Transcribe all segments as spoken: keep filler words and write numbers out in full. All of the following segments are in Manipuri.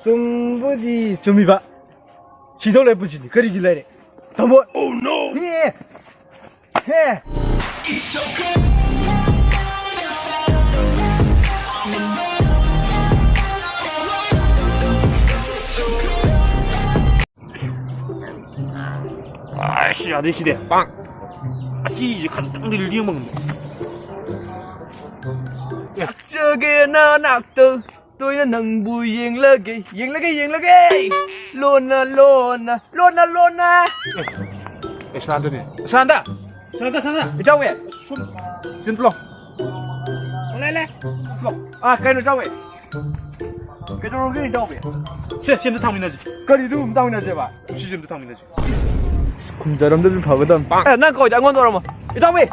ꯆꯨꯝꯕꯨꯗꯤ ꯆꯨꯝꯃꯤꯕ꯫ ꯁꯤꯗꯧ ꯂꯩ ꯄꯨꯟꯁꯤꯅꯤ꯫ ꯀꯔꯤꯒꯤ ꯂꯩꯔꯦ? ꯊꯃꯣꯏ꯫ Oh no! ꯍꯦ! ꯍꯦ! ꯑꯁ, ꯌꯥꯗꯦ ꯁꯤꯗꯤ꯫ ꯄꯥꯛ꯫ ꯑꯁꯤꯁꯦ ꯈꯇꯪꯗꯤ ꯂꯦꯡꯕ ꯉꯝꯃꯦ꯫ ꯂꯥꯛꯆꯒꯦ ꯅꯅꯥꯛꯇ, ꯇꯣꯏꯅ ꯅꯪꯕꯨ ꯌꯦꯡꯂꯒꯦ, ꯌꯦꯡꯂꯒꯦ, ꯌꯦꯡꯂꯒꯦ꯫ ꯂꯣꯟꯅ, ꯂꯣꯟꯅ, ꯂꯣꯟꯅ, ꯂꯣꯟꯅ꯫ ꯑꯦ, ꯁꯅꯥꯟꯗꯅꯦ꯫ ꯁꯅꯥꯟꯗ! ꯁꯅꯥꯟꯗ, ꯁꯅꯥꯟꯗ! ꯏꯇꯥꯎꯕꯤ! ꯁꯨꯝ, ꯁꯤꯟ ꯄꯨꯂꯥꯎ꯫ ꯂꯩ, ꯂꯩ꯫ ꯑꯥ, ꯀꯩꯅꯣ ꯏꯇꯥꯎꯕꯤ? ꯀꯩꯗꯧꯔꯒꯦ ꯏꯇꯥꯎꯕꯤ? ꯁꯦ, ꯁꯤ ꯑꯝꯇ ꯊꯥꯡꯃꯤꯟꯅꯁꯤ꯫ ꯀꯔꯤꯗꯨ ꯑꯝꯇ ꯊꯥꯡꯃꯤꯟꯅꯁꯦꯕ? ꯁꯤꯁꯦ ꯑꯝꯇ ꯊꯥꯡꯃꯤꯟꯅꯁꯤ꯫ ꯈꯨꯝꯖꯔꯝꯗꯁꯨ ꯐꯒꯗꯝ꯫ ꯑꯦ, ꯅꯪ ꯀꯧꯏꯗꯣ ꯑꯩꯉꯣꯟꯗ ꯑꯣꯏꯔꯝꯃꯣ꯫ ꯏꯇꯥꯎꯕꯤ!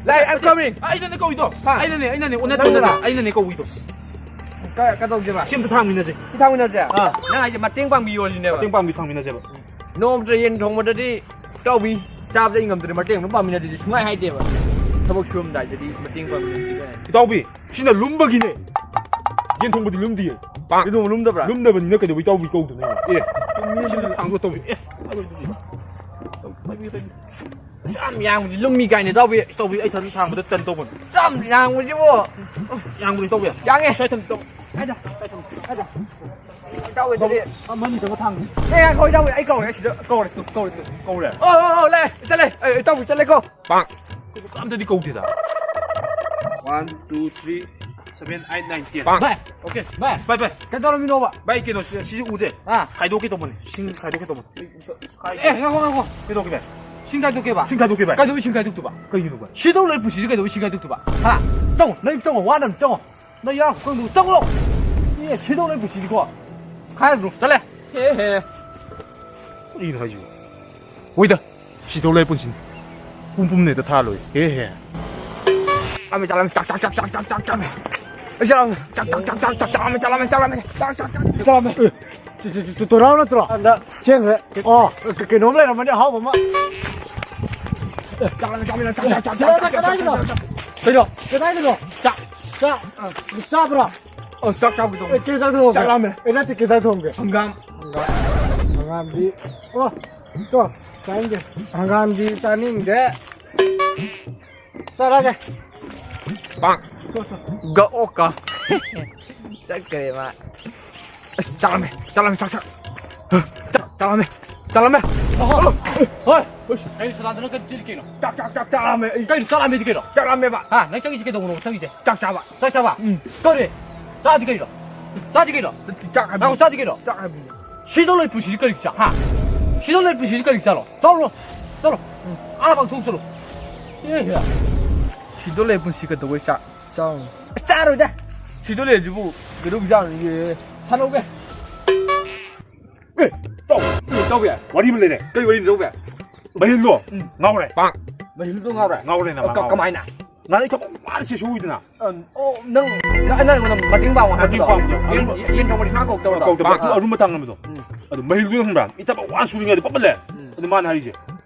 ꯂꯥꯛꯑꯦ, I'm coming! ꯑꯩꯅꯅꯦ ꯀꯧꯏꯗꯣ꯫ ꯍꯥ? ꯑꯩꯅꯅꯦ, ꯑꯩꯅꯅꯦ, ꯑꯣꯟꯅ ꯅꯪꯅꯔꯥ? ꯇꯩꯅꯅꯦ, ꯑꯩꯅꯅꯦ ꯀꯧꯏꯗꯣ꯫ ꯀ-, ꯀꯩꯗꯧꯁꯦꯕ? ꯁꯤ ꯑꯝꯇ ꯊꯥꯡꯃꯤꯟꯅꯁꯦ꯫ ꯁꯤ ꯊꯥꯡꯃꯤꯟꯅꯁꯦ? ꯑꯥ꯫ ꯅꯪ ꯍꯥꯏꯁꯦ ꯃꯇꯦꯡ ꯄꯥꯡꯕꯤꯌꯣ ꯁꯤꯅꯦꯕ? ꯃꯇꯦꯡ ꯄꯥꯡꯕꯤ ꯊꯥꯡꯃꯤꯟꯅꯁꯦꯕ꯫ ꯅꯣꯡꯃꯇ ꯌꯦꯟ ꯊꯣꯡꯕꯗꯗꯤ ꯏꯇꯥꯎꯕꯤ ꯆꯥꯕꯗ ꯑꯩ ꯉꯝꯗ꯭ꯔꯦ, ꯃꯇꯦꯡ ꯑꯗꯨꯝ ꯄꯥꯡꯃꯤꯟꯅꯗꯦꯗꯤ ꯁꯨꯡꯍꯥꯏ ꯍꯥꯏꯗꯦꯕ꯫ ꯊꯕꯛ ꯁꯨꯔꯝꯗꯥꯏꯗꯗꯤ ꯃꯇꯦꯡ ꯄꯥꯡꯃꯤꯟꯅꯗꯦ ꯀꯥꯏꯅ꯫ ꯏꯇꯥꯎꯕꯤ, ꯁꯤꯅ ꯂꯨꯝꯕꯒꯤꯅꯦ꯫ ꯌꯦꯟ ꯊꯣꯡꯕꯗꯤ ꯂꯨꯝꯗꯤꯌꯦ꯫ ꯌꯦꯟ ꯊꯣꯡꯕ ꯂꯨꯝꯗꯕ꯭ꯔꯥ? ꯂꯨꯝꯗꯕꯅꯤꯅ ꯀꯩꯗꯧꯕ ꯏꯇꯥꯎꯕꯤ ꯀꯧꯗꯣꯏꯅꯣ? ꯑꯦ, ꯁꯤꯗ ꯊꯥꯡꯗꯣ ꯇꯧꯕꯤ꯫ ꯑꯦ, ꯌꯥꯝ ꯌꯥꯡꯕꯗꯤ ꯂꯨꯝꯃꯤ ꯀꯥꯏꯅ ꯏꯇꯥꯎꯕꯤ꯫ ꯏꯇꯥꯎꯕꯤ, ꯑꯩ ꯊꯥꯡ ꯊꯥꯡꯕꯗ ꯇꯟ ꯇꯧꯕꯅꯤ꯫ ꯌꯥꯝ ꯌꯥꯡꯕꯁꯤꯕꯨ꯫ ꯌꯥꯡꯕꯗꯤ ꯏꯇꯥꯎꯕꯤ꯫ ꯌꯥꯡꯉꯦ꯫ ꯁ꯭ꯋꯥꯏ ꯊꯝ, ꯏꯇꯥꯎ꯫ ꯍꯥꯏꯗ꯫ ꯁ꯭ꯋꯥꯏ ꯊꯝ꯫ ꯍꯥꯏꯗ꯫ ꯏꯇꯥꯎꯕꯤ, ꯑꯗꯨꯗꯤ ꯑꯃꯅꯤ ꯈꯛꯇ ꯊꯥꯡꯁꯤ꯫ ꯑꯦ, ꯉꯥꯏꯈꯣ, ꯏꯇꯥꯎꯕꯤ, ꯑꯩ ꯀꯧꯔꯦ ꯁꯤꯗ꯫ ꯀꯧꯔꯦ, ꯇꯨ, ꯀꯧꯔꯦ, ꯇꯨ, ꯀꯧꯔꯦ꯫ ꯑꯣ, ꯑꯣ, ꯑꯣ, ꯂꯥꯛꯑꯦ, ꯆꯠꯂꯦ꯫ ꯑꯦ, ꯏꯇꯥꯎꯕꯤ, ꯆꯠꯂꯦꯀꯣ꯫ ꯄꯥꯛ꯫ ꯑꯝꯇꯗꯤ ꯀꯧꯗꯦꯗ꯫ One, two, three, seven, eight, nine, ten. ꯚꯥꯏ꯫ Okay. ꯚꯥꯏ꯫ ꯚꯥꯏ, ꯚꯥꯏ꯫ ꯀꯩꯗꯧꯔꯝꯃꯤꯅꯣꯕ? ꯚꯥꯏ, ꯀꯩꯅꯣ, ꯁꯤ, ꯁꯤꯁꯦ ꯎꯁꯦ꯫ ꯑꯥ꯫ ꯈꯥꯏꯗꯣꯛꯀꯦ ꯇꯧꯕꯅꯦ꯫ ꯁꯤꯡ ꯈꯥꯏꯗꯣꯛꯀꯦ ꯇꯧꯕꯅꯦ꯫ ꯑꯦ, ꯉꯥꯏꯈꯣ, ꯉꯥꯏꯈꯣ꯫ ꯀꯩꯗꯧꯒꯦ, ꯚꯥꯏ? ꯁꯤꯡ ꯈꯥꯏꯗꯣꯛꯀꯦꯕ? ꯁꯤꯡ ꯈꯥꯏꯗꯣꯛꯀꯦ, ꯚꯥꯏ꯫ ꯀꯩꯗꯧꯕꯩ ꯁꯤꯡ ꯈꯥꯏꯗꯣꯛꯇꯣꯏꯕ? ꯀꯩꯒꯤꯅꯣ, ꯚꯥꯏ? ꯁꯤꯗꯧ ꯂꯩ ꯄꯨꯟꯁꯤꯁꯤ ꯀꯩꯗꯧꯕꯩ ꯁꯤꯡ ꯈꯥꯏꯗꯣꯛꯇꯣꯏꯕ? ꯍꯥ? ꯆꯪꯉꯣ, ꯅꯪ ꯆꯪꯉꯣ, ꯋꯥꯅ ꯆꯪꯉꯣ꯫ ꯅꯪ ꯌꯥꯎꯔꯣ, ꯀꯩꯅꯣ, ꯆꯪꯉꯣ꯫ ꯑꯦ, ꯁꯤꯗꯧ ꯂꯩ ꯄꯨꯟꯁꯤꯁꯤꯀꯣ꯫ ꯈꯥꯏꯔꯨꯅꯨ, ꯆꯠꯂꯦ꯫ ꯍꯦ, ꯍꯦ꯫ ꯀꯔꯤꯅꯣ ꯍꯥꯏꯁꯤꯕꯣ? ꯑꯣꯏꯗ, ꯁꯤꯗꯧ ꯂꯩ ꯄꯨꯟꯁꯤꯅꯤ꯫ ꯄꯨꯝ ꯄꯨꯝꯅ ꯍꯦꯛꯇ ꯊꯥ ꯂꯣꯏ꯫ ꯍꯦ, ꯍꯦ꯫ ꯆꯥꯛꯂꯝꯃꯦ, ꯆꯥꯛꯂꯝꯃꯦ, ꯆꯥꯛ, ꯆꯥꯛ, ꯆꯥꯛ, ꯆꯥꯛ, ꯆꯥꯛ, ꯆꯥꯛꯂꯝꯃꯦ꯫ ꯑꯩ ꯆꯥꯛꯂꯝꯃꯦ꯫ ꯆꯥꯛ, ꯆꯥꯛ, ꯆꯥꯛ, ꯆꯥꯛ, ꯆꯥꯛꯂꯝꯃꯦ, ꯆꯥꯛꯂꯝꯃꯦ, ꯆꯥꯛꯂꯝꯃꯦ꯫ ꯆꯥꯛ, ꯆꯥꯛ, ꯆꯥꯛ꯫ ꯆꯥꯛꯂꯝꯃꯦ꯫ ꯑꯦ, ꯆꯦ-, ꯆꯦ-, ꯆꯦ-, ꯆꯦ-, ꯇꯣꯔꯥꯎ ꯅꯠꯇ꯭ꯔꯣ? ꯑꯗ ꯆꯦꯟꯈ꯭ꯔꯦ꯫ ꯑꯣ, ꯀ-, ꯀꯩꯅꯣꯝ ꯂꯩꯔꯝꯃꯅꯤ ꯑꯍꯥꯎꯕ ꯑꯃ꯫ ꯑꯦ, ꯆꯥꯛꯂꯝꯃꯦ, ꯆꯥꯛꯂꯝꯃꯦ, ꯆꯥꯛ, ꯆꯥꯛ, ꯆꯥꯛ, ꯆꯥꯛ, ꯆꯥꯛ, ꯆꯥꯛ, ꯆꯥꯛ, ꯆꯥꯛ꯫ ꯀꯩꯅꯣ? ꯀꯗꯥꯏꯗꯅꯣ? ꯆꯥꯛ꯫ ꯆꯥꯛ, ꯑ, ꯆꯥꯕ꯭ꯔꯣ? ꯑꯣ, ꯆꯥꯛ ꯆꯥꯕ ꯇꯧ꯫ ꯑꯦ, ꯀꯦ ꯆꯥꯛ ꯊꯣꯡꯉꯒꯦ? ꯆꯥꯛ ꯂꯥꯝꯃꯦ꯫ ꯑꯦ, ꯅꯠꯇꯦ, ꯀꯦ ꯆꯥꯛ ꯊꯣꯡꯉꯒꯦ? ꯍꯪꯒꯥꯝ꯫ ꯍꯪꯒꯥꯝ꯫ ꯍꯪꯒꯥꯝꯗꯤ, ꯑꯣ, ꯇꯣ, ꯆꯥꯅꯤꯡꯗꯦ꯫ ꯍꯪꯒꯥꯝꯗꯤ ꯆꯥꯅꯤꯡꯗꯦ꯫ ꯆꯥꯔꯒꯦ꯫ ꯄꯥꯛ꯫ ꯇꯣ, ꯇꯣ꯫ ꯒ ꯑꯣ ꯀ꯫ ꯆꯠꯈ꯭ꯔꯦ ꯃꯥ꯫ ꯑꯁ, ꯆꯥꯛ ꯂꯥꯝꯃꯦ, ꯆꯥꯛ ꯂꯥꯝꯃꯦ, ꯆꯥꯛ, ꯆꯥꯛ꯫ ꯆꯥꯛ, ꯆꯥꯛ ꯂꯥꯝꯃꯦ, ꯆꯥꯛ ꯂꯥꯝꯃꯦ꯫ ꯑꯣ, ꯍꯣꯏ꯫ ꯀꯩꯅꯣ ꯁꯂꯥꯟꯗꯨꯅ ꯀꯩ ꯆꯤꯜ ꯀꯩꯅꯣ? ꯆꯥꯛ, ꯆꯥꯛ, ꯆꯥꯛ, ꯆꯥꯛ ꯂꯥꯝꯃꯦ ꯑꯩ꯫ ꯀꯩꯅꯣ ꯆꯥꯛ ꯂꯥꯝꯃꯦꯗꯤ ꯀꯩꯅꯣ? ꯆꯥꯛ ꯂꯥꯝꯃꯦꯕ꯫ ꯍꯥ? ꯅꯪ ꯆꯪꯉꯤꯁꯤ ꯀꯩꯗꯧꯕꯅꯣ ꯆꯪꯉꯤꯁꯦ? ꯆꯥꯛ ꯆꯥꯕ꯫ ꯆꯥꯛ ꯆꯥꯕ? ꯎꯝ꯫ ꯀꯔꯤ? ꯆꯥꯗꯤ ꯀꯩꯅꯣ? ꯆꯥꯗꯤ ꯀꯩꯅꯣ? ꯆꯥꯛ ꯍꯥꯏꯕꯅꯤ꯫ ꯅꯪ ꯆꯥꯗꯤ ꯀꯩꯅꯣ? ꯆꯥꯛ ꯍꯥꯏꯕꯅꯤ꯫ ꯁꯤꯗꯧ ꯂꯩ ꯄꯨꯟꯁꯤꯁꯤ ꯀꯔꯤ ꯆꯥ? ꯍꯥ? ꯁꯤꯗꯧ ꯂꯩ ꯄꯨꯟꯁꯤꯁꯤ ꯀꯔꯤ ꯆꯥꯂꯣ? ꯆꯥꯂꯣ꯫ ꯆꯥꯂꯣ꯫ ꯎꯝ꯫ ꯑꯥ ꯄꯥꯡꯊꯣꯛ ꯆꯠꯂꯣ꯫ ꯑꯦ, ꯍꯦ꯫ ꯁꯤꯗꯧ ꯂꯩ ꯄꯨꯟꯁꯤ ꯀꯩꯗꯧꯕꯩ ꯆꯥ-, ꯆꯥꯎꯅꯣ? ꯑꯁ, ꯆꯥꯔꯣꯏꯗ꯫ ꯁꯤꯗꯧ ꯂꯩꯁꯤꯕꯨ ꯀꯩꯗꯧ ꯆꯥꯅꯤꯒꯦ? ꯁꯥꯟꯅꯧꯒꯦ꯫ ꯑꯦ, ꯇꯧ꯫ ꯑꯦ, ꯇꯧꯕ ꯌꯥꯏ꯫ ꯋꯥꯔꯤ ꯑꯃ ꯂꯩꯔꯦ꯫ ꯀꯩ ꯋꯥꯔꯤꯅꯣ ꯇꯧꯕ ꯌꯥꯏ? ꯃꯍꯤꯟꯗꯣ ꯎꯝ꯫ ꯉꯥꯎꯔꯦ꯫ ꯄꯥꯛ꯫ ꯃꯍꯤꯟꯗꯣ ꯉꯥꯎꯔꯦ? ꯉꯥꯎꯔꯦ ꯅꯃ ꯀ-, ꯉꯥꯎꯔꯦ꯫ ꯀꯃꯥꯏꯅ? ꯅꯍꯥꯟ ꯑꯩ ꯊꯕꯛ ꯋꯥꯅ ꯁꯤ ꯁꯨꯏꯗꯅ꯫ ꯑꯝ, ꯑꯣ, ꯅꯪ, ꯅꯪ, ꯅꯪ ꯑꯩꯉꯣꯟꯗ ꯃꯇꯦꯡ ꯄꯥꯡꯉꯣ ꯃꯇꯦꯡ ꯍꯥꯏꯕꯗꯣ? ꯄꯥꯡꯕꯗꯣ꯫ ꯌꯦꯟ, ꯌꯦꯟ ꯊꯣꯡꯕꯗꯤ ꯁꯨꯡꯍꯥꯎ ꯀꯧꯗꯕꯗꯣ? ꯀꯧꯗꯕ꯫ ꯑꯥ꯫ ꯑꯔꯨꯝꯕ ꯊꯥꯡ ꯑꯃꯗꯣ꯫ ꯎꯝ꯫ ꯑꯗꯨ ꯃꯍꯤꯟꯗꯨꯅ ꯈꯪꯕ꯭ꯔꯥ? ꯏ ꯊꯕꯛ ꯋꯥꯅ ꯁꯨꯔꯤꯉꯩꯗ ꯄꯠ ꯄꯠꯂꯦ꯫ ꯎꯝ꯫ ꯑꯗꯨ ꯃꯥꯅ ꯍꯥꯏꯔꯤꯁꯦ,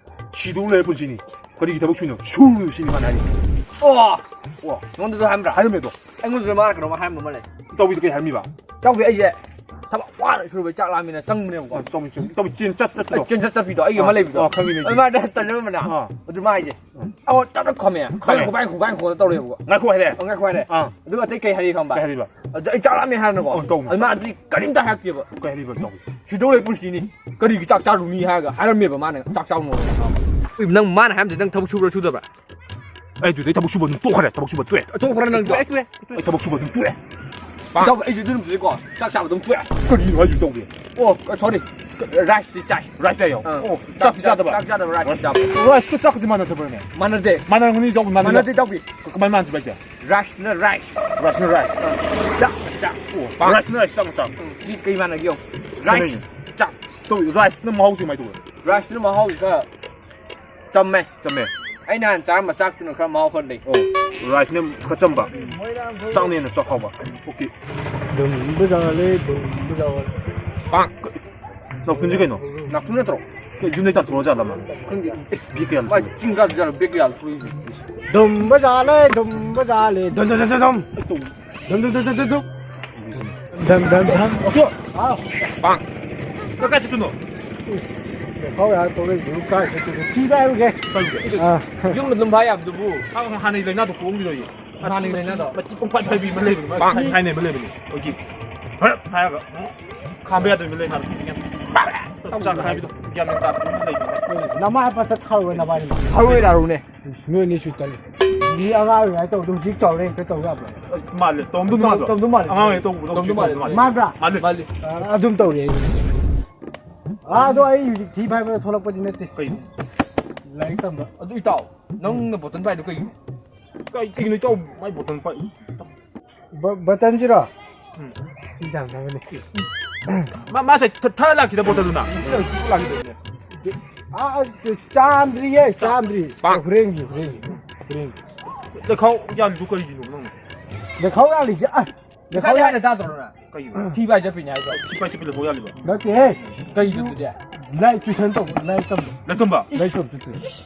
"ꯁꯤꯗꯧ ꯂꯩꯔ ꯄꯨꯟꯁꯤꯅꯤ꯫ ꯀꯔꯤꯒꯤ ꯊꯕꯛ ꯁꯨꯏꯅꯣ? ꯁꯨꯔꯨ ꯁꯤꯅꯤ" ꯃꯥꯅ ꯍꯥꯏꯔꯤꯁꯦ꯫ ꯑꯣ! ꯑꯣ꯫ ꯅꯉꯣꯟꯗꯁꯨ ꯍꯥꯏꯔꯝꯕ꯭ꯔꯥ? ꯍꯥꯏꯔꯝꯃꯦ ꯑꯗꯣ꯫ ꯑꯩꯉꯣꯟꯗꯁꯨ ꯃꯥꯅ ꯀꯩꯅꯣꯝꯃ ꯍꯥꯏꯔꯝꯕ ꯑꯃ ꯂꯩ꯫ ꯏꯇꯥꯎꯕꯤꯗ ꯀꯩ ꯍꯥꯏꯔꯝꯃꯤꯕ? ꯏꯇꯥꯎꯕꯤ, ꯑꯩꯁꯦ ꯊꯕꯛ ꯋꯥꯅ ꯁꯨꯔꯨꯕꯩ ꯆꯥꯛ ꯂꯥꯝꯃꯤꯅ ꯆꯪꯕꯅꯦꯕꯀꯣ꯫ ꯑꯣ, ꯏꯇꯥꯎꯕꯤ, ꯏꯇꯥꯎꯕꯤ ꯆꯦꯟ ꯆꯠ ꯆꯠꯄꯗꯣ꯫ ꯑꯩ ꯆꯦꯟ ꯆꯠ ꯆꯠꯄꯤꯗꯣ, ꯑꯩꯒꯤ ꯑꯃ ꯑꯥ, ꯂꯩꯕꯗꯣ꯫ ꯑꯥ, ꯈꯪꯉꯤꯅꯦ ꯑꯗꯨ ꯑꯩꯁꯦ꯫ ꯃꯥꯅ ꯆꯠꯅꯔꯝꯕꯅ꯫ ꯑꯥ꯫ ꯑꯗꯨ ꯃꯥ ꯍꯥꯏꯁꯦ꯫ ꯎꯝ꯫ ꯑꯣ, ꯇꯞꯅ ꯈꯝꯃꯦ꯫ ꯈꯝꯃꯦ꯫ ꯈꯨꯕꯥꯏ, ꯈꯨꯕꯥꯏ ꯈꯣꯡꯗ ꯇꯧꯔꯦꯕꯀꯣ꯫ ꯉꯥꯏꯈꯣ ꯍꯥꯏꯔꯦ꯫ ꯑꯣ, ꯉꯥꯏꯈꯣ ꯍꯥꯏꯔꯦ꯫ ꯑꯥ꯫ ꯑꯗꯨꯒ ꯑꯇꯩ ꯀꯩ ꯍꯥꯏꯔꯤ ꯈꯪꯕ? ꯀꯩ ꯍꯥꯏꯔꯤꯕ? ꯑꯗ ꯑꯩ ꯆꯥꯛ ꯂꯥꯝꯃꯦ ꯍꯥꯏꯔꯅꯀꯣ꯫ ꯑꯣ, ꯇꯧꯕꯅꯦ꯫ ꯑꯗꯨ ꯃꯥ ꯑꯗꯨꯗꯤ ꯀꯔꯤꯝꯇ ꯍꯥꯏꯔꯛꯇꯦꯕ꯫ ꯀꯩ ꯍꯥꯏꯔꯤꯕ ꯇꯧꯕꯅꯦ? "ꯁꯤꯗꯧ ꯂꯩ ꯄꯨꯟꯁꯤꯅꯤ꯫ ꯀꯔꯤꯒꯤ ꯆꯥꯛ ꯆꯥꯔꯨꯅꯤ?" ꯍꯥꯏꯔꯒ ꯍꯥꯏꯔꯝꯃꯦꯕ ꯃꯥꯅ ꯆꯥꯛ ꯆꯥꯎꯅꯣ꯫ ꯅꯪ ꯃꯥꯅ ꯍꯥꯏꯔꯝꯗꯦ ꯅꯪ ꯊꯕꯛ ꯁꯨꯕ꯭ꯔꯥ ꯁꯨꯗꯕ꯭ꯔꯥ? ꯑꯩ ꯑꯗꯨꯗꯩ ꯊꯕꯛ ꯁꯨꯕ ꯑꯗꯨꯝ ꯇꯣꯛꯈ꯭ꯔꯦ, ꯊꯕꯛ ꯁꯨꯕ ꯇꯣꯛꯑꯦ꯫ ꯇꯣꯛꯈ꯭ꯔꯦ ꯅꯪꯗꯣ? ꯇꯣꯛꯑꯦ, ꯇꯣꯛꯑꯦ, ꯇꯣꯛꯑꯦ꯫ ꯑꯩ ꯊꯕꯛ ꯁꯨꯕ ꯑꯗꯨꯝ ꯇꯣꯛꯑꯦ꯫ ꯏꯇꯥꯎ, ꯑꯩꯁꯨ ꯑꯗꯨ ꯅꯨꯃꯤꯠꯇꯨꯗꯩꯀꯣ ꯆꯥꯛ ꯆꯥꯕ ꯑꯗꯨꯝ ꯇꯣꯛꯑꯦ꯫ ꯀꯔꯤꯅꯣ ꯍꯥꯏꯁꯤꯕꯣ ꯏꯇꯥꯎꯕꯤ? ꯑꯣ, sorry꯫ Rice ꯇꯤ ꯆꯥꯏ꯫ Rice ꯆꯥꯏꯌꯣ? ꯑꯥ꯫ ꯑꯣ, ꯆꯥꯛ, ꯆꯥꯛꯇꯤ ꯆꯥꯗꯕ? ꯆꯥꯛ ꯆꯥꯗꯕ, rice ꯆꯥꯕ꯫ Rice ꯀ ꯆꯥꯛꯀꯗꯤ ꯃꯥꯟꯅꯗꯕ꯭ꯔꯅꯦ? ꯃꯥꯟꯅꯗꯦ꯫ ꯃꯥꯟꯅꯔꯝꯒꯅꯤ ꯏꯇꯥꯎꯕꯤ, ꯃꯥꯟꯅꯗꯦ꯫ ꯃꯥꯟꯅꯗꯦ ꯏꯇꯥꯎꯕꯤ꯫ ꯀ-, ꯀꯃꯥꯏꯅ ꯃꯥꯟꯅꯗ꯭ꯔꯤꯕ ꯍꯥꯏꯁꯦ? Rice ꯅ rice꯫ Rice ꯅ rice꯫ ꯑꯥ꯫ ꯆꯥꯛ, ꯆꯥꯛ꯫ ꯑꯣ, rice ꯅ rice, ꯆꯥꯛ ꯆꯥꯛ꯫ ꯎꯝ, ꯁꯤ ꯀꯩ ꯃꯥꯟꯅꯒꯦ ꯌꯦꯡꯉꯣ꯫ Rice꯫ ꯈꯦꯠꯅꯩꯅꯦ꯫ ꯆꯥꯛ꯫ ꯇꯧ, rice ꯅ ꯃꯍꯥꯎꯁꯦ ꯀꯃꯥꯏꯅ ꯇꯧꯒꯦ? Rice ꯅ ꯃꯍꯥꯎꯁꯦ ꯈꯔ ꯆꯝꯃꯦ꯫ ꯆꯝꯃꯦ꯫ ꯑꯩ ꯅꯍꯥꯟ ꯆꯥꯔꯝꯕ ꯆꯥꯛꯇꯨꯅ ꯈꯔ ꯃꯍꯥꯎ ꯈꯔ ꯂꯩ꯫ ꯑꯣ, rice ꯅ ꯈꯔ ꯆꯝꯕ, ꯆꯥꯛꯅ ꯍꯦꯟꯅ ꯆꯥꯛ ꯍꯥꯎꯕ꯫ Okay꯫ ꯗꯨꯝꯕ ꯖꯥꯂꯦ, ꯗꯨꯝꯕ ꯖꯥꯂꯦ꯫ ꯄꯥꯛ! ꯅꯥꯎꯇꯨꯟꯁꯦ ꯀꯩꯅꯣ? ꯅꯥꯎꯇꯨꯟ ꯅꯠꯇ꯭ꯔꯣ? ꯀꯩ, ꯌꯨꯝꯗꯩ ꯇꯥꯟꯊꯣꯔꯛꯑ ꯖꯥꯠꯂ ꯃꯥ? ꯈꯪꯗꯦ꯫ ꯕꯦꯛ ꯀꯌꯥ ꯃꯥ ꯂꯩꯇ꯭ꯔꯣ? ꯆꯤꯡ ꯀꯥ ꯖꯥꯠꯂ, ꯕꯦꯛ ꯀꯌꯥ ꯊꯣꯛꯏꯁꯦ? ꯗꯨꯝꯕ ꯖꯥꯂꯦ, ꯗꯨꯝꯕ ꯖꯥꯂꯦ꯫ ꯗꯨꯝ, ꯗꯨꯝ, ꯗꯨꯝ꯫ ꯗꯨꯝ, ꯗꯨꯝ, ꯗꯨꯝ, ꯗꯨꯝ, ꯗꯨꯝ꯫ ꯙꯝ, ꯙꯝ, ꯙꯝ꯫ ꯍꯥꯎ꯫ ꯀꯥꯏ ꯆꯠꯇꯣꯏꯅꯣ? ꯍꯥꯎ ꯌꯥꯔ ꯊꯣꯛꯂꯛꯏꯗꯨꯕꯨ ꯀꯥꯏ ꯆꯠꯇꯣꯏꯅꯣ? ꯊꯤ ꯐꯥꯏꯔꯨꯒꯦ꯫ ꯐꯥꯏꯔꯨꯒꯦ? ꯑꯥ꯫ ꯌꯨꯝꯗ ꯑꯗꯨꯝ ꯐꯥꯏ ꯌꯥꯕꯗꯨꯕꯨ꯫ ꯍꯥꯟꯅꯒꯤ ꯂꯥꯏꯅꯥꯗꯣ ꯀꯣꯛꯑꯝꯈꯤꯔꯣꯏꯌꯦ꯫ ꯍꯥꯟꯅꯒꯤ ꯂꯥꯏꯅꯥꯗꯣ꯫ ꯃꯆꯤ ꯄꯪꯐꯥꯏ ꯐꯥꯏꯕꯤ ꯑꯃ ꯂꯩꯕꯅꯤ꯫ ꯃꯥ ꯊꯥꯏꯅ ꯑꯃ ꯂꯩꯕꯅꯤ꯫ ꯑꯩꯈꯣꯏꯒꯤ ꯐꯔꯞ ꯍꯥꯏꯔꯒ ꯈꯥꯝꯕ ꯌꯥꯗꯕ ꯑꯃ ꯂꯩ ꯍꯥꯏꯕ꯫ ꯆꯥꯛ ꯍꯥꯏꯕꯗꯣ ꯒ꯭ꯌꯥꯟ ꯃꯦꯟ ꯇꯥꯗꯕ ꯑꯃ ꯂꯩꯕꯅꯤ꯫ ꯅꯃꯥꯏ ꯄꯠꯇ ꯊꯥꯔꯨꯔꯣꯏ ꯅꯕꯥꯅꯤ꯫ ꯊꯥꯔꯨꯔꯣꯏ ꯂꯥꯛꯔꯨꯅꯦ꯫ ꯅꯣꯏ ꯑꯅꯤꯁꯨ ꯇꯜꯂꯤ꯫ ꯃꯤ ꯑꯉꯥꯡ ꯑꯣꯏꯔꯤꯉꯩ ꯇꯧꯕꯗꯣ ꯍꯧꯖꯤꯛ ꯆꯥꯎꯔꯦ ꯍꯦꯛꯇ ꯇꯧ ꯌꯥꯕ꯭ꯔꯣ? ꯃꯥꯜꯂꯦ꯫ ꯇꯧꯔꯝꯗꯧ ꯃꯥꯜꯂꯦ꯫ ꯇꯧꯔꯝꯗꯧ ꯃꯥꯜꯂꯦ꯫ ꯑꯉꯥꯡ ꯑꯣꯏꯔꯤꯉꯩ ꯇꯧꯕꯗꯣ ꯇꯧꯔꯝꯗꯧ ꯃꯥꯜꯂꯦ꯫ ꯃꯥꯟꯕ꯭ꯔꯥ? ꯃꯥꯜꯂꯦ꯫ ꯃꯥꯜꯂꯦ꯫ ꯑ, ꯑꯗꯨꯝ ꯇꯧꯔꯤ ꯑꯩ꯫ ꯑꯥ, ꯑꯗꯣ ꯑꯩ ꯍꯧꯖꯤꯛ ꯊꯤ ꯐꯥꯏꯕꯗ ꯊꯣꯛꯂꯛꯄꯗꯤ ꯅꯠꯇꯦ꯫ ꯀꯩꯅꯣ? ꯂꯥꯏꯔꯤꯛ ꯇꯝꯕ꯫ ꯑꯗꯨ ꯏꯇꯥꯎ, ꯅꯪꯅ ꯕꯣꯇꯜ ꯄꯥꯏꯗꯣ ꯀꯩꯒꯤꯅꯣ? ꯀꯩ, ꯀꯩꯒꯤꯅꯣ ꯏꯇꯥꯎ ꯃꯥꯏ ꯕꯣꯇꯜ ꯄꯥꯏ? ꯕ-, ꯕꯣꯇꯜꯁꯤꯔꯣ? ꯎꯝ꯫ ꯁꯤ ꯌꯥꯝ ꯆꯪꯒꯅꯤ꯫ ꯃꯥ, ꯃꯥ ꯉꯁꯥꯏ ꯊ-, ꯊꯛꯑ ꯂꯥꯛꯈꯤꯗ ꯕꯣꯇꯜꯗꯨꯅ? ꯁꯤꯗ ꯍꯧꯖꯤꯛ ꯄꯨ ꯂꯥꯛꯈꯤꯗꯣꯏꯅꯦ꯫ ꯑꯥ, ꯑꯥ, ꯆꯥꯝꯗ꯭ꯔꯤꯌꯦ, ꯆꯥꯝꯗ꯭ꯔꯤ꯫ ꯄꯥꯛ꯫ ꯍꯣꯔꯦꯟꯒꯤ, ꯍꯣꯔꯦꯟꯒꯤ, ꯍꯣꯔꯦꯟꯒꯤ꯫ ꯂꯩꯈꯥꯎ ꯌꯥꯜꯂꯤꯗꯨ ꯀꯔꯤꯒꯤꯅꯣ ꯅꯪ? ꯂꯩꯈꯥꯎ ꯌꯥꯜꯂꯤꯁꯦ, ꯑ, ꯂꯩꯈꯥꯎ ꯉꯁꯥꯏꯗꯤ ꯌꯥꯜ-, ꯍꯥꯟꯅ ꯇꯥꯗ꯭ꯔꯣ ꯅꯪ? ꯀꯩꯒꯤꯅꯣ? ꯊꯤ ꯐꯥꯏ ꯆꯠꯄꯤꯅꯦ ꯍꯥꯏꯗꯣ꯫ ꯊꯤ ꯐꯥꯏ ꯆꯠꯄꯤ ꯂꯩꯈꯥꯎ ꯌꯥꯜꯂꯤꯕ? ꯅꯠꯇꯦꯍꯦ꯫ ꯀꯩꯒꯤꯅꯣ ꯑꯗꯨꯗꯤ? ꯂꯥꯏꯔꯤꯛ ꯇꯨꯏꯁꯟ ꯇꯧꯕ, ꯂꯥꯏꯔꯤꯛ ꯇꯝꯕ꯫ ꯂꯥꯏꯔꯤꯛ ꯇꯝꯕ? ꯂꯥꯏꯔꯤꯛ ꯇꯝꯕ ꯆꯠꯇꯣꯏ꯫ ꯏꯁ,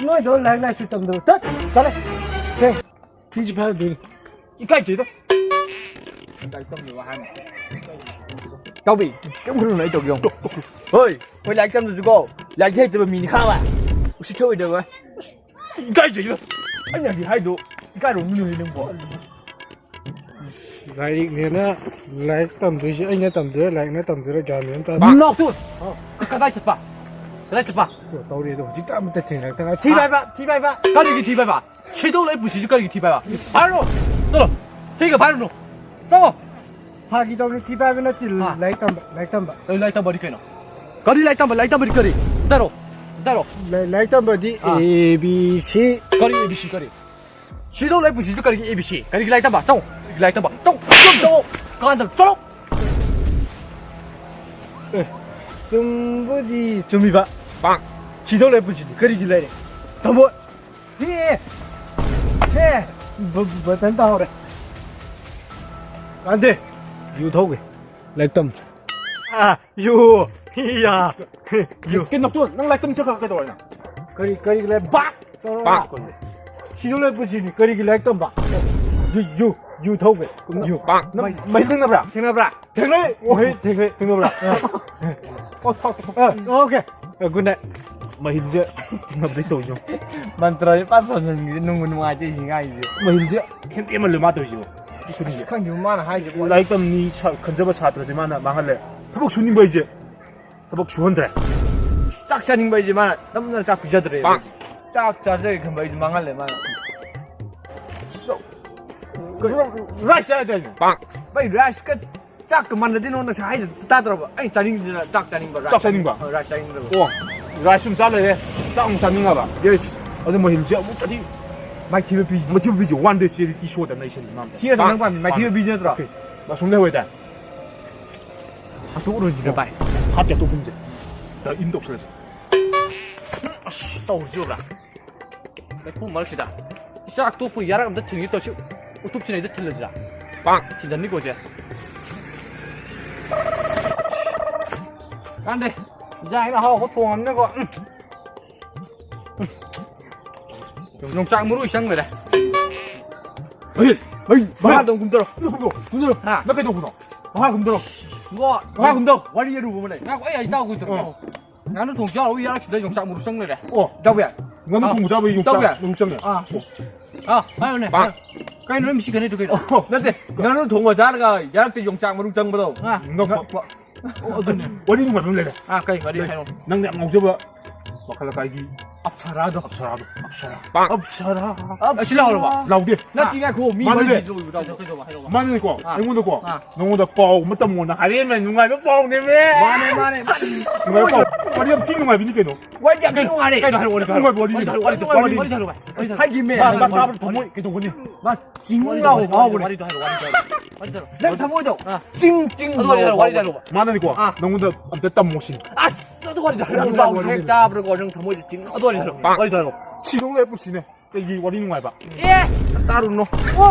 ꯅꯣꯏꯗꯣ ꯂꯥꯏꯔꯤꯛ ꯂꯥꯏꯁꯨ ꯇꯝꯗꯕ꯫ ꯇꯠ! ꯆꯠꯂꯦ꯫ ꯊꯦꯡ꯫ ꯐꯤꯁꯨ ꯐꯥꯏꯔꯗꯣꯏꯅꯤ꯫ ꯏꯀꯥꯏꯖꯩꯗ꯫ ꯂꯥꯏꯔꯤꯛ ꯇꯝꯗꯕ ꯍꯥꯏꯅ꯫ ꯇꯧꯕꯤ, ꯀꯩꯝ ꯈꯜꯂꯨꯅꯨ, ꯑꯩ ꯇꯧꯒꯦ ꯌꯦꯡꯉꯣ꯫ ꯍꯣꯏ, ꯑꯩꯈꯣꯏ ꯂꯥꯏꯔꯤꯛ ꯇꯝꯗꯁꯨꯀꯣ, ꯂꯥꯏꯔꯤꯛ ꯍꯩꯇꯕ ꯃꯤꯅꯤ ꯈꯪꯉꯕ? ꯎꯁꯤꯠ ꯊꯑꯣꯏꯗꯕ꯫ ꯏꯀꯥꯏꯖꯩꯗ꯫ ꯑꯩꯅ ꯍꯧꯖꯤꯛ ꯍꯥꯏꯗꯣ ꯏꯀꯥꯏꯔꯣ ꯃꯤꯅꯣꯏ ꯅꯪꯕꯣ꯫ ꯂꯥꯏꯔꯤꯛꯅꯦꯅ ꯂꯥꯏꯔꯤꯛ ꯇꯝꯗꯣꯏꯁꯦ ꯑꯩꯅ ꯇꯝꯗꯣꯏꯔꯥ, ꯂꯥꯏꯔꯤꯛꯅ ꯇꯝꯗꯣꯏꯔꯥ, ꯒ꯭ꯌꯥꯟ ꯃꯦꯟ ꯑꯃ ꯇꯥꯗꯦ꯫ ꯅꯥꯎꯇꯣꯟ! ꯀ-, ꯀꯗꯥꯏ ꯆꯠꯄ? ꯀꯗꯥꯏ ꯆꯠꯄ? ꯇꯧꯔꯦ ꯑꯗꯣ, ꯍꯧꯖꯤꯛꯇ ꯑꯃꯠꯇ ꯊꯦꯡꯅꯔꯛꯇ ꯉꯥꯏ꯫ ꯊꯤ ꯐꯥꯏꯕ! ꯊꯤ ꯐꯥꯏꯕ! ꯀꯔꯤꯒꯤ ꯊꯤ ꯐꯥꯏꯕ? ꯁꯤꯗꯧ ꯂꯩ ꯄꯨꯟꯁꯤꯁꯤ ꯀꯔꯤꯒꯤ ꯊꯤ ꯐꯥꯏꯕ? ꯐꯥꯏꯔꯨꯅꯨ! ꯆꯠꯂꯣ! ꯊꯤꯒ ꯐꯥꯏꯔꯨꯅꯨ! ꯆꯠꯂꯣ! ꯐꯥꯒꯤ ꯇꯧꯅꯤ, ꯊꯤ ꯐꯥꯏꯕ ꯅꯠꯇꯦ, ꯍꯥ? ꯂꯥꯏꯔꯤꯛ ꯇꯝꯕ, ꯂꯥꯏꯔꯤꯛ ꯇꯝꯕ꯫ ꯀꯔꯤ ꯂꯥꯏꯔꯤꯛ ꯇꯝꯕꯗꯤ ꯀꯩꯅꯣ? ꯀꯔꯤ ꯂꯥꯏꯔꯤꯛ ꯇꯝꯕ? ꯂꯥꯏꯔꯤꯛ ꯇꯝꯕꯗꯤ ꯀꯔꯤ? ꯇꯥꯔꯣ! ꯇꯥꯔꯣ! ꯂꯥꯏ-, ꯂꯥꯏꯔꯤꯛ ꯇꯝꯕꯗꯤ ꯍꯥ? A B C꯫ ꯀꯔꯤ A B C ꯀꯔꯤ? ꯁꯤꯗꯧ ꯂꯥꯏꯔꯤꯛ ꯄꯨꯟꯁꯤꯁꯤꯗ ꯀꯔꯤꯒꯤ A B C? ꯀꯔꯤꯒꯤ ꯂꯥꯏꯔꯤꯛ ꯇꯝꯕ? ꯆꯪꯉꯣ! ꯀꯔꯤꯒꯤ ꯂꯥꯏꯔꯤꯛ ꯇꯝꯕ? ꯆꯪꯉꯣ! ꯆꯪꯉꯣ! ꯆꯪꯉꯣ! ꯀꯥꯟꯗ ꯆꯠꯂꯣ! ꯑꯦ, ꯆꯨꯝꯕꯨꯗꯤ ꯆꯨꯝꯃꯤꯕ꯫ ꯄꯥꯛ! ꯁꯤꯗꯧ ꯂꯥꯏꯔꯤꯛ ꯄꯨꯟꯁꯤꯗꯤ ꯀꯔꯤꯒꯤ ꯂꯥꯏꯔꯤꯛ? ꯇꯝꯃꯣ! ꯍꯦ! ꯍꯦ! ꯕ-, ꯕꯇꯟ ꯇꯥꯍꯧꯔꯦ꯫ ꯀꯥꯟꯗꯦ! ꯌꯨ ꯊꯧꯒꯦ꯫ ꯂꯥꯏꯔꯤꯛ ꯇꯝ꯫ ꯑꯥ! ꯌꯨ! ꯌꯥ! ꯌꯨ! ꯀꯩꯅꯣ, ꯅꯪ ꯂꯥꯏꯔꯤꯛ ꯇꯝ ꯆꯠꯈ꯭ꯔꯒ ꯀꯩꯗꯧꯔꯦ ꯅꯪ? ꯀꯔꯤ, ꯀꯔꯤ ꯂꯥꯏꯔꯤꯛ? ꯕꯥꯛ! ꯄꯥꯛ! ꯁꯤꯗ ꯂꯣꯏ ꯄꯨꯟꯁꯤꯅꯤ꯫ ꯀꯔꯤꯒꯤ ꯂꯥꯏꯔꯤꯛ ꯇꯝꯕ? ꯌꯨ, ꯌꯨ! ꯌꯨ ꯊꯧꯕ꯫ ꯌꯨ꯫ ꯅꯪ ꯃꯩ ꯊꯦꯡꯅꯕ꯭ꯔꯥ? ꯊꯦꯡꯅꯕ꯭ꯔꯥ? ꯊꯦꯡꯅꯩ꯫ ꯃꯩ ꯊꯦꯡꯅꯩ꯫ ꯊꯦꯡꯅꯕ꯭ꯔꯥ? ꯑꯣ, ꯊꯣꯛ, ꯊꯣꯛ꯫ ꯑ, ꯑꯣꯀꯦ꯫ ꯑ, good night꯫ ꯃꯍꯤꯜꯁꯦ ꯊꯦꯡꯅꯕꯗꯩ ꯇꯧꯔꯤꯁꯦ꯫ ꯃꯟꯇ꯭ꯔꯁꯦ ꯄꯥꯁ ꯁꯣꯟꯖꯟꯈꯤꯁꯦ ꯅꯨꯡꯕꯨ ꯅꯨꯡꯉꯥꯏꯇꯦ ꯁꯤ ꯉꯥꯏꯁꯦ꯫ ꯃꯍꯤꯜꯁꯦ ꯍꯦꯟꯗꯦꯝꯃꯜꯂꯦ ꯃꯥ ꯇꯧꯔꯤꯁꯤꯕꯣ꯫ ꯑꯁ, ꯈꯪꯗꯦ ꯃꯥꯅ ꯍꯥꯏꯁꯦ꯫ ꯂꯥꯏꯔꯤꯛ ꯇꯝꯅꯤ ꯁꯥ-, ꯈꯟꯖꯕ ꯁꯥꯇ꯭ꯔꯁꯦ ꯃꯥꯅ ꯃꯥꯡꯍꯜꯂꯦ꯫ ꯊꯕꯛ ꯁꯨꯅꯤꯡꯕ ꯑꯩꯁꯦ ꯊꯕꯛ ꯁꯨꯍꯟꯗ꯭ꯔꯦ꯫ ꯆꯥꯛ ꯆꯥꯅꯤꯡꯕ ꯑꯩꯁꯦ ꯃꯥꯅ ꯅꯝꯗꯅ ꯆꯥꯛ ꯄꯤꯖꯗ꯭ꯔꯦ꯫ ꯄꯥꯛ꯫ ꯆꯥꯛ ꯆꯥꯖꯒꯦ ꯈꯟꯕ ꯑꯩꯁꯦ ꯃꯥꯡꯍꯜꯂꯦ ꯃꯥꯅ꯫ ꯔꯥꯏꯁ ꯆꯥꯔꯗꯥꯏꯅꯦ? ꯄꯥꯛ꯫ ꯚꯥꯏ, ꯔꯥꯏꯁꯀ ꯆꯥꯛꯀ ꯃꯥꯟꯅꯗꯦ, ꯅꯉꯣꯟꯗ ꯉꯁꯥꯏ ꯍꯥꯏꯗ꯭ꯔꯣ? ꯇꯥꯛꯇ꯭ꯔꯕ? ꯑꯩ ꯆꯥꯅꯤꯡꯗꯅ ꯆꯥꯛ ꯆꯥꯅꯤꯡꯕ, ꯔꯥꯏꯁ꯫ ꯆꯥꯛ ꯆꯥꯅꯤꯡꯕ? ꯑ, ꯔꯥꯏꯁ ꯆꯥꯅꯤꯡꯗ꯭ꯔꯕ꯫ ꯑꯣ, ꯔꯥꯏꯁ ꯁꯨꯝ ꯆꯥ ꯂꯩꯔꯦ, ꯆꯥꯛ ꯑꯃꯨꯛ ꯆꯥꯅꯤꯡꯉꯕ? ꯌꯦꯁ꯫ ꯑꯗꯨ ꯃꯍꯤꯜꯁꯦ ꯑꯃꯨꯛꯇꯗꯤ ꯃꯥꯏꯊꯤꯕ ꯄꯤꯁꯤ꯫ ꯃꯥꯏꯊꯤꯕ ꯄꯤꯁꯤ, one day charity show ꯗ ꯅꯩꯁꯜꯂꯤ ꯃꯥ ꯑꯝꯇ꯫ ꯁꯤ ꯅꯠꯇ꯭ꯔꯣ ꯅꯪ ꯄꯥꯝꯃꯤ? ꯃꯥꯏꯊꯤꯕ ꯄꯤꯁꯤ ꯅꯠꯇ꯭ꯔꯣ? ꯑꯣꯀꯦ꯫ ꯑꯁꯣꯝꯗ ꯑꯣꯏꯇꯥꯔꯦ꯫ ꯍꯥꯠꯇꯣꯛꯎꯔꯣꯏꯁꯤꯗ ꯚꯥꯏ꯫ ꯍꯥꯠꯀꯦ ꯑꯇꯣꯞꯄ ꯑꯃꯁꯦ꯫ ꯇ-, ꯏꯟ ꯇꯧꯁꯜꯂꯁꯤ꯫ ꯑꯁ, ꯇꯧꯔꯁꯤ ꯎꯕ꯭ꯔꯥ? ꯂꯩꯈꯣꯝ ꯃꯔꯛꯁꯤꯗ꯫ ꯏꯆꯥꯛ ꯇꯣꯛꯄ ꯌꯥꯔꯛ ꯑꯝꯇ ꯊꯤꯟꯒꯦ ꯇꯧꯁꯤ꯫ ꯎꯇꯨꯞꯁꯤꯅ ꯍꯦꯛꯇ ꯊꯤꯜꯂꯁꯤꯔꯥ? ꯄꯥꯛ! ꯊꯤꯟꯖꯟꯅꯤꯀꯣ ꯁꯦ꯫ ꯀꯥꯟꯗꯦ꯫ ꯏꯟꯖꯥꯡ ꯑꯍꯥꯎꯕ ꯊꯣꯡꯉꯝꯅꯤꯅꯀꯣ꯫ ꯎꯝ꯫ ꯌꯣꯡꯆꯥꯛ ꯃꯔꯨ ꯆꯪ ꯂꯩꯔꯦ꯫ ꯍꯩ, ꯍꯩ, ꯃꯈꯥ ꯇꯧ ꯀꯨꯝꯊꯔꯣ꯫ ꯀꯨꯝꯊꯔꯣ, ꯀꯨꯝꯊꯔꯣ꯫ ꯍꯥ? ꯅꯪ ꯀꯩꯗꯧꯕꯅꯣ? ꯃꯈꯥ ꯀꯨꯝꯊꯔꯣ꯫ ꯏꯕꯣ꯫ ꯃꯈꯥ ꯀꯨꯝꯊꯧ꯫ ꯋꯥꯔꯤ ꯑꯔꯨꯕ ꯑꯃ ꯂꯩ꯫ ꯉꯥꯏꯈꯣ, ꯑꯩ, ꯑꯩ ꯇꯥꯎ ꯀꯨꯝꯊꯔꯣ꯫ ꯑꯣ꯫ ꯉꯥꯅꯨ ꯊꯣꯡ ꯆꯥꯔꯨꯕ ꯌꯥꯔꯛꯁꯤꯗ ꯌꯣꯡꯆꯥꯛ ꯃꯔꯨ ꯆꯪ ꯂꯩꯔꯦ꯫ ꯑꯣ, ꯏꯇꯥꯎꯕꯤ꯫ ꯉꯥꯅꯨ ꯑꯥ꯫ ꯊꯣꯡꯕ ꯆꯥꯕ ꯌꯣꯡꯆꯥꯛ ꯏꯇꯥꯎꯕꯤ꯫ ꯃꯔꯨ ꯆꯪꯉꯦ꯫ ꯑꯥ꯫ ꯑꯣ꯫ ꯑꯥ, ꯍꯥꯏꯌꯨꯅꯦ꯫ ꯄꯥꯛ꯫ ꯀꯩꯅꯣ ꯅꯣꯏ ꯃꯁꯤ ꯈꯟꯅꯩꯗꯣ ꯀꯩꯅꯣ? ꯑꯣ, ꯅꯠꯇꯦ꯫ ꯉꯥꯅꯨ ꯊꯣꯡꯕ ꯆꯥꯔꯒ ꯌꯥꯔꯛꯇ ꯌꯣꯡꯆꯥꯛ ꯃꯔꯨ ꯆꯪꯕꯗꯣ꯫ ꯑꯥ꯫ ꯉꯛꯄ꯫ ꯑꯣ, ꯑꯗꯨꯅꯦ꯫ ꯋꯥꯔꯤ ꯅꯨꯡꯉꯥꯏꯕ ꯑꯃ ꯂꯩꯔꯦ꯫ ꯑꯥ, ꯀꯩ ꯋꯥꯔꯤ ꯍꯥꯏꯅꯣ? ꯅꯪꯅ ꯌꯥꯝ ꯉꯥꯎꯖꯕ ꯃꯈꯜ ꯑꯀꯥꯏꯒꯤ ꯑꯞꯁꯔꯥꯗꯣ꯫ ꯑꯞꯁꯔꯥꯗꯣ꯫ ꯑꯞꯁꯔꯥ꯫ ꯑꯞꯁꯔꯥ꯫ ꯑꯁꯤ ꯂꯥꯎꯔꯕ? ꯂꯥꯎꯗꯦ꯫ ꯅꯠꯇꯦ, ꯉꯥꯏꯈꯣ, ꯃꯤ ꯃꯥꯟꯅꯗꯦ꯫ ꯋꯥꯔꯤ ꯂꯣꯏꯕꯗ꯫ ꯀꯩꯗꯧꯕ, ꯍꯥꯏꯔꯛꯑꯣꯕ꯫ ꯃꯥꯟꯅꯗꯦꯀꯣ? ꯑꯥ꯫ ꯑꯩꯉꯣꯟꯗꯀꯣ, ꯑꯥ꯫ ꯅꯉꯣꯟꯗ ꯄꯥꯎ ꯑꯃ ꯇꯝꯃꯣꯅ ꯍꯥꯏꯔꯛꯑꯦ, ꯅꯨꯡꯉꯥꯏꯕ ꯄꯥꯎꯅꯦꯃꯦ꯫ ꯃꯥꯅꯦ, ꯃꯥꯅꯦ, ꯃꯥꯅꯦ꯫ ꯅꯨꯡꯉꯥꯏꯕ ꯄꯥꯎ꯫ ꯋꯥꯔꯤ ꯌꯥꯝ ꯊꯤ ꯅꯨꯡꯉꯥꯏꯕꯤꯅꯤ ꯀꯩꯅꯣ꯫ ꯋꯥꯔꯤ ꯌꯥꯝ ꯊꯤ ꯅꯨꯡꯉꯥꯏꯔꯦ꯫ ꯀꯩꯅꯣ ꯍꯥꯏꯔꯛꯑꯣ, ꯀꯩꯅꯣ ꯍꯥꯏꯔꯛꯑꯣ꯫ ꯅꯨꯡꯉꯥꯏꯕ ꯋꯥꯔꯤ ꯋꯥꯔꯤ ꯂꯩꯕ꯭ꯔꯥ? ꯍꯥꯏꯔꯛꯑꯣ, ꯋꯥꯔꯤ ꯍꯥꯏꯔꯛꯑꯣ, ꯋꯥꯔꯤ ꯍꯥꯏꯔꯛꯑꯣ꯫ ꯍꯥꯏꯒꯤꯃꯦ꯫ ꯃꯥ, ꯃꯥ ꯇꯥꯕꯗ ꯊꯃꯣꯏ ꯀꯩꯗꯧꯒꯅꯤ? ꯃꯥ ꯆꯤꯡ ꯂꯥꯎꯕ ꯐꯥꯎꯕꯅꯦ꯫ ꯋꯥꯔꯤꯗꯣ ꯍꯥꯏꯔꯛꯑꯣ, ꯋꯥꯔꯤꯗꯣ ꯍꯥꯏꯔꯛꯑꯣ꯫ ꯋꯥꯔꯤꯗꯣ ꯍꯥꯏꯔꯛꯑꯣ꯫ ꯅꯪ ꯊꯃꯣꯏꯗꯣ ꯑꯥ꯫ ꯆꯤꯡ ꯆꯤꯡ ꯑꯗꯨ ꯋꯥꯔꯤ ꯍꯥꯏꯔꯛꯑꯣ, ꯂꯥꯎꯕ ꯋꯥꯔꯤꯗꯣ ꯐꯥꯎꯕꯅꯦ꯫ ꯍꯥꯏꯔꯛꯑꯣ꯫ ꯃꯥꯅꯅꯤꯀꯣ, ꯑꯥ꯫ ꯅꯉꯣꯟꯗ ꯑꯝꯇ ꯇꯝꯃꯣ ꯁꯤꯅꯤ꯫ ꯑꯁ, ꯑꯗꯨ ꯋꯥꯔꯤꯗꯣ ꯍꯥꯏꯔꯛꯑꯣ꯫ ꯅꯪ ꯇꯥꯕꯗꯀꯣ ꯅꯪ ꯊꯃꯣꯏꯗ ꯆꯤꯡ ꯑꯗꯨ ꯋꯥꯔꯤꯗꯣ ꯍꯥꯏꯔꯛꯑꯣ, ꯄꯥꯛ꯫ ꯋꯥꯔꯤꯗꯣ ꯍꯥꯏꯔꯛꯑꯣ꯫ ꯁꯤꯗꯧ ꯂꯩ ꯄꯨꯟꯁꯤꯅꯦ꯫ ꯀꯩꯒꯤ ꯋꯥꯔꯤ ꯅꯨꯡꯉꯥꯏꯕ? ꯑꯦ! ꯇꯥꯔꯨꯅꯣ꯫